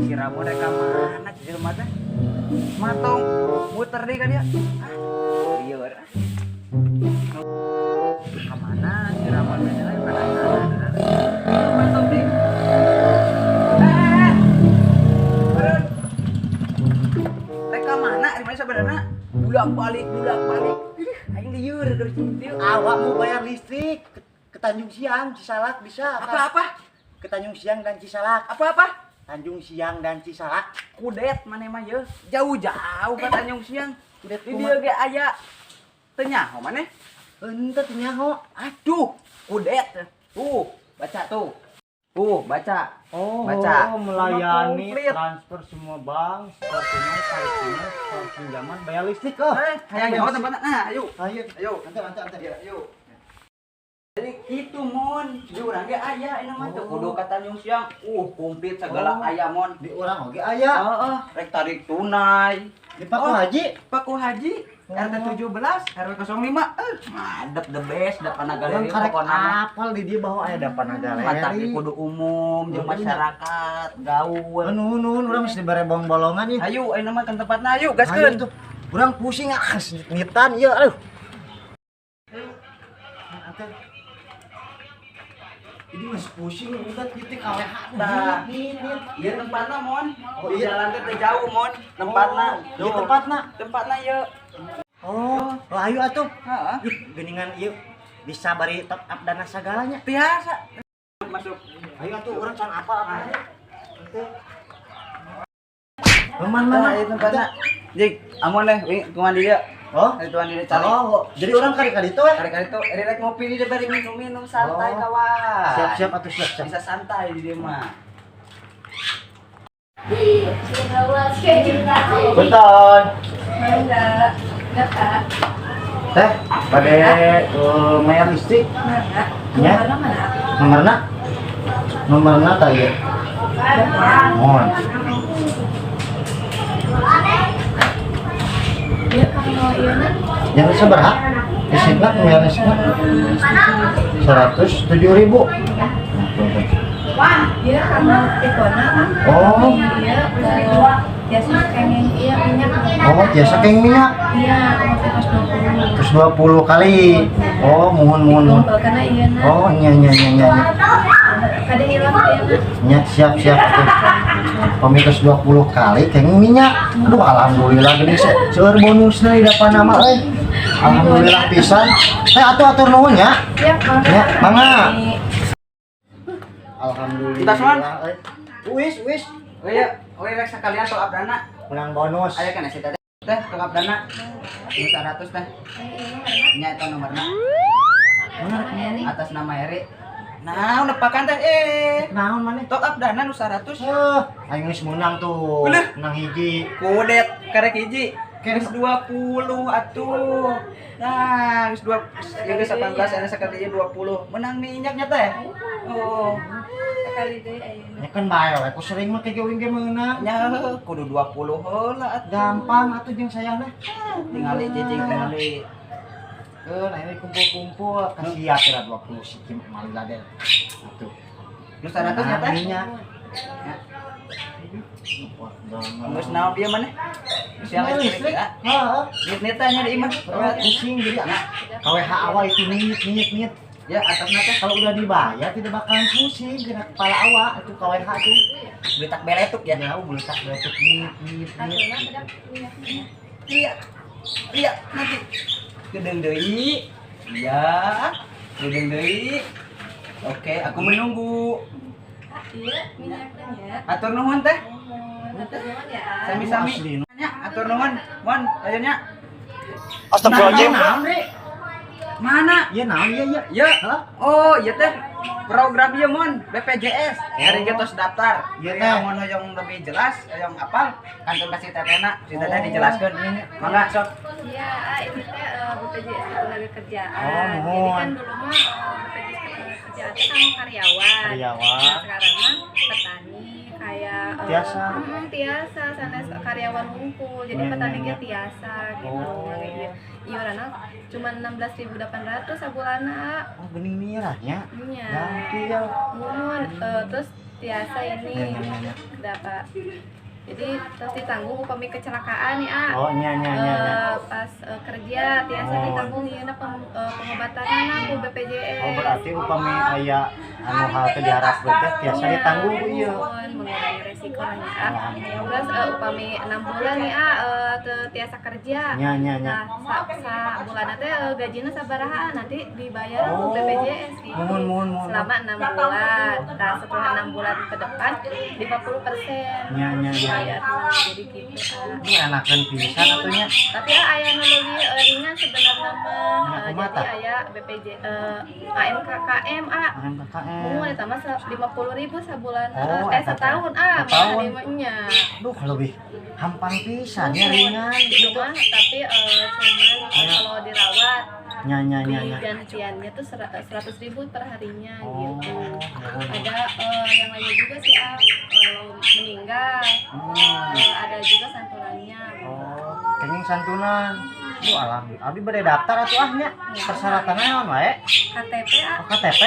Si Ramon rek ka mana jelema teh? Matong muter deui ka dia. Ah, lieur ah. Ka mana si Ramon teh euy, penasaran. Matong deui. Eh. Turun. Rek ka mana? Di mana sebenarnya? Bulak balik, bulak balik. Ih, aing lieur keur dieu. Awak mau bayar listrik ke Tanjung Siang, Cisalak bisa. Apa-apa? Ke Tanjung Siang dan Cisalak. Apa-apa? Tanjung Siang dan Cisalak. Kudet maneh mah ye. Jauh-jauh ka Tanjung Siang. Kudet Di dieu ge aya. Teu nyaho maneh? Henteu, teu nyaho. Aduh, kudet. Tuh, baca tuh. Tuh, baca. Oh, Baca. Melayani Komplit. Transfer semua bank, setor tunai, tarik tunai, setor pinjaman, bayar listrik. Oh. Eh, hayang nyaho tempatna. Nah, ayo. Ayo. Ayo. Ante, ante, ante. Ya, ayo. Jadi gitu, Mon, di urang ge aya ini mah teu kudu ka Tanjung Siang. Komplit segala aya, Mon. Di urang oge aya. Heeh, rek tarik tunai. Di Paku Oh. Haji. Paku Haji RT 17 RW 05. Eh, madep the best Dapana Urang Galeri karek pokona mah. Apal di dieu bahwa aya Dapana Mata Galeri. Kudu umum jeung masyarakat gaul. Nuhun, nuhun, urang mesti dibere bong bolongan ya. Ayo, ayo nama ke tempatna, ayo Ayo gaskeun. tuh. Urang pusing ah, nitan ieu, aduh. Ante. Ini masih pusing udah titik KWH. Nah. Nit, nit. Ieu tempatna, Mon. Oh, Di iya. jalan teh teu jauh, Mon. Tempatna. Oh, ieu tempatna. Tempatna ieu. Oh, oh ayo atuh. Heeh. Ih, geuningan ieu bisa bari top up dana sagalanya. Biasa. Masuk. Ayo atuh, urang can apal apa. Ente. Mana mana? Nah, ieu tempatna. Jik, amun deh, wing tuan di dieu. Oh, Ayo tuan di dieu cari. oh, jadi urang kali-kali itu eh. Kali-kali tuh rek ngopi di dieu bari minum-minum santai Oh. kawan. Siap siap atuh, siap siap. Bisa santai di dieu mah. Punten. Enggak, enggak, Kak. Teh, bade mayar listrik. Mana? Ya. Mana mana? Nomorna? Nomorna tah ieu. Mohon. Iya, kalau iya na. Yang sabaraha? Listrikna, mayar listrikna? 107.000. Nah, punten. Iya, karena tikona kan. Oh. Iya, biasa pengen iya minyak. Oh, tiasa keng minyak. Iya, waktu pas 20. Terus 20 kali. Oh, mohon mohon mohon. Dikumpul karena iya na. Oh, nya nya nya nya nya. Kadang hilang iya na. Nya, siap siap tuh. Pami tos 20 kali keng minyak. Aduh, alhamdulillah geuning seueur bonusna di depan nama euy. Alhamdulillah pisan. Teh, atuh atur nuhun ya. Siap, mangga. Ya, mangga. Alhamdulillah. Kita soan. Euy. Wis, wis. Oh iya, oh iya, rek sekalian top up dana. Menang bonus. Aya kan si teteh teh top up dana. 100 teh. Nya eta nomorna. Atas nama Eri. Nah, nepakan teh eh. Naon maneh? Top up dana nu 100. Eh, aing geus menang tuh. Bener. Menang hiji. Kudet karek hiji. Geus 20 atuh. Nah, geus 2 ya geus 18 aya sekali 20. Menang minyaknya teh. Oh, Sekali deh ayeuna. Ya kan bae we, ku sering mah ge uing ge meunang. Nya heuh, kudu 20 heula atuh. Gampang atuh jeung sayana. Tingali cicing tingali. Eh, nah ini kumpul-kumpul kasiat kira 20 siki malila deh. Atuh. Nu 100 nya teh. Minyak. Ya. Geus naon dia maneh? Siang listrik ya. Heeh. Nit-nit teh nya di imah. Pusing jadi KWH awal itu nit nit nit. Ya, atasna teh Kalau udah dibayar tidak bakalan pusing kena kepala awak itu KWH tuh. Beletak beletuk ya. Ya, beletak beletuk nit nit nit. Aturna kedap minyaknya. Iya. Iya, nanti. Gedeng deui. Iya. Gedeng deui. Oke, aku menunggu. Ah, iya, minyaknya ya. Atur nuhun teh. Nuhun, atur nuhun ya. Sami-sami. Asli. Nya, atur nuhun. Mon, ayo nya. Astagfirullahaladzim. Naon, Ri? Mana? Iya naon, iya iya. Ya. Hah? Oh, iya teh. Program ieu, Mon, BPJS. Hari ge tos daftar. Iya, Iya teh. Mun hoyong lebih jelas, hoyong apal, kantun ka si tetehna, si teteh Oh. dijelaskeun. Mangga sok. Iya, ah, ini teh BPJS Ketenagakerjaan. Oh, Jadi nuhun. kan dulu mah BPJS Ketenagakerjaan teh kanggo karyawan. Karyawan. Nah, sekarang mah petani kayak Tiasa. Tiasa sanes karyawan wungkul. Jadi Iya, petani iya, ge iya. tiasa gitu. Oh. Nah, kayak gitu. Iuranna cuma 16.800 sabulanna. Oh, bening mirahnya. Nya. Gampil. Nuhun, terus Biasa ini. Dapat. Jadi terus ditanggung upami kecelakaan nih, ah. Oh, nya nya nya. Pas kerja tiasa ditanggung ieu na pengobatanna ku BPJS. Oh, berarti upami aya anu hal teu diharapkeun teh tiasa ditanggung ku ieu. Mengurangi resiko nya, ah. Terus upami 6 bulan nih, ah, teu tiasa kerja. Nya nya nya. Nah, sa bulanna teh gajina sabaraha nanti dibayar ku BPJS gitu. Muhun, muhun, muhun. Selama 6 bulan. Nah, setelah 6 bulan ke depan 50%. Nya nya nya. Jadi gitu, ah. Ini enakeun pisan atuh nya. Tapi ah, aya nu leuwih ringan sebenarnya mah. Kumaha Jadi aya BPJ AMKKM, ah. AMKKM. Mun eta mah 50.000 sabulan, Oh, eta teh. setahun, ah, Setahun. malah nya. Duh, lebih hampang pisan ya ringan gitu gitu. mah, tapi cuman kalau dirawat Nya nya nya nya. gantiannya tuh 100.000 per harinya Oh, gitu. nuhun. Ada yang lainnya juga sih, ah, kalau meninggal ada juga santunannya. Oh, kenging santunan. Duh, alhamdulillah. Abdi bade daftar atuh ah nya. Persyaratan naon wae? KTP, ah. Oh, KTP.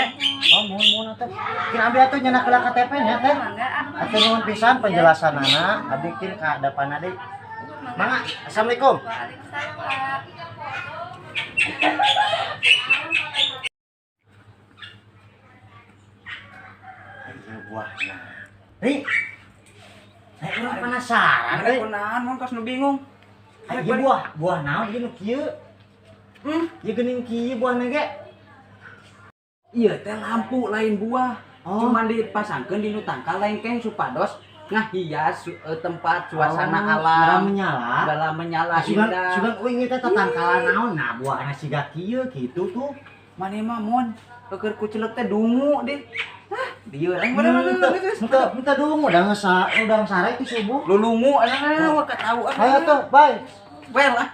Oh, muhun muhun atuh. Kin abdi atuh nyenak heula KTP nya teh. Mangga, ah. Atuh nuhun pisan penjelasanana. Abdi kin ka hadapan deui. Mangga, assalamualaikum. Waalaikumsalam, ah. Ieu buahna. Ri. Nek urang penasaran euy. Kunaon mun kos nu bingung. Ieu buah, buah naon ieu nu kieu? Ieu geuning kieu buahna ge. Ieu teh lampu lain buah. Oh. Cuman dipasangkeun di nu tangkal lengkeng supados ngahias tempat suasana alam menyala. Dalam menyala Sugan indah. sugan uing teh tatangkalan naon nah buahna siga kieu gitu tuh. Maneh mah mun keur kucelek teh dungu deh. Hah, dieu aing mana Henteu henteu dungu udah ngesa udang sare ti subuh. Lulungu ah wah katau ah. Ayo tuh, bye. Well ah.